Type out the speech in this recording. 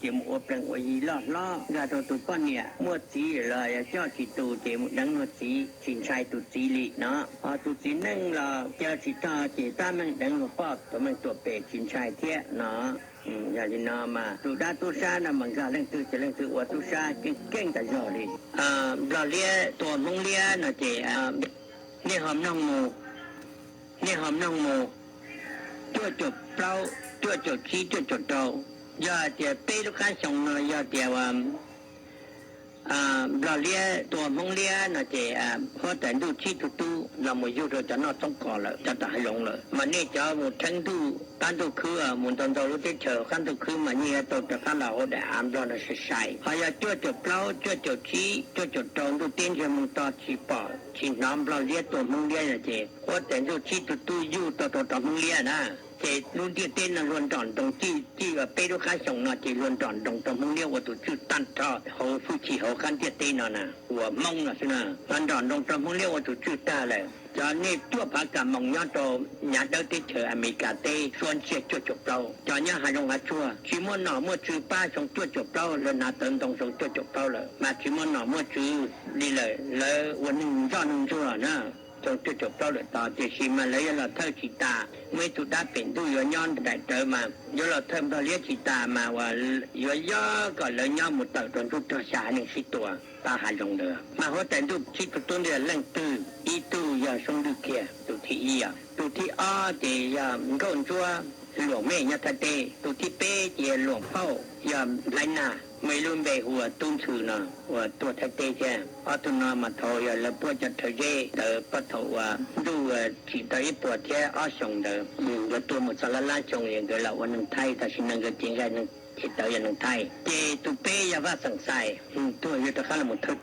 ces mus ua plees ua yi loj hlob nkag rau tus poj niam muaj txiv los yog coj tsis tus ces mus deev luag txiv tsis ntshai tus txiv li no. Ho tus txiv neej los coj tsis tog ces tab meeg deev luag poj tus meej tuam pem tsis ntshai thiab no. Yog li no mas tus dab tub sab no mas nkag leej twg ces leej twg ua tub sab keej keej tas zog li. Nplog liab tua Hmoob liab no ces nej ho mloog mus, nej ho mloog mus, cuaj caum plaub, cuaj caum tsib, cuaj caum rau, yog tias peb lub qab xyoo no yog tias Nplog liab tua Hmoob liab no ces huab tais ntuj tsib tug tub los mus yug rau cov noj txoov kos lawm, cov tom hav zoov lawm. Mas nej cov mus rheeb ntuj qab ntuj khwb mus ntau ntau lub teb chaws qab ntuj khwb mas yeej yuav tau rov qab los hauv daim av Nplog no sai sai. Ho yog cuaj caum plaub, cuaj caum tsib, cuaj caum rau ntuj teb ntsiag moog to tsis pom tsis hnov Nplog liab tua Hmoob liab no ces huab tais ntuj tsib tug tub yuj tau rau rau Hmoob liab na. Ces lub ntiaj teb no luag nrom nroos cij, cij ua peb lub qab xyoo no ces luag nrom nroos rau Hmoob liab ua tus tswj tag nrho hauv hwj chim hauv qab ntiaj teb no na, uas Hmoob no xwb na. Mas nrom nroos rau Hmoob liab ua tus tswj tag lawm. Cov nej cuaj phav kas moos nyob rau nyav dawb teb chaws Amelikas teb suab ntsiag cuaj caum plaub, cov nyob hav zoov hav tsuag tsis muaj nom muaj tswv pab xyoo cuaj caum plaub, lawv hnav tawv ntoo xyoo cuaj caum plaub lawm mas tsis muaj nom muaj tswv li lawm, lawv ua neeg ntsoj neeg ntsuag na. Xyoo cuaj caum plaub lawm tod tiam sis mas lawv yuav los thawj tsis tas, muaj ib tug dab pem ntuj yuav nyob nraim rawv mas yuav los thawj Nplog liab tsis tas mas uas yuav yog kom lawv nyob mus tawm rau ntuj rog xya haiv neeg sib tua tau hav zoov ntawd. Mas huab tais ntuj tsib tug tub ntawd leej twg? Ib tug yog Soob Lwj kiag tus thib ib os, tus thib ob ces yog Nkauj Ntsuab Luam Mej nyob Thaib teb, tus thib peb ces yog Luam Phauj yog Nplhaib Nag, muaj ib lub npe hu ua Tub Ntxhw no uas tuag Thaib teb thiab. Ob tug no mas thaum yog lawv puab cov rhawv zeb ntawd puag thaum uas ntuj tsim tau ib puas thiab ob xyoos ntawd, nkawd tuag mus txog lab lab xyoo es nkawd los ua neeg Thaib, tam sim no nkawd cev nqaij ces tawv yog neeg Thaib. Ces tus peb yog Vaj Xeem Xais, tuag yog rov qab los thawj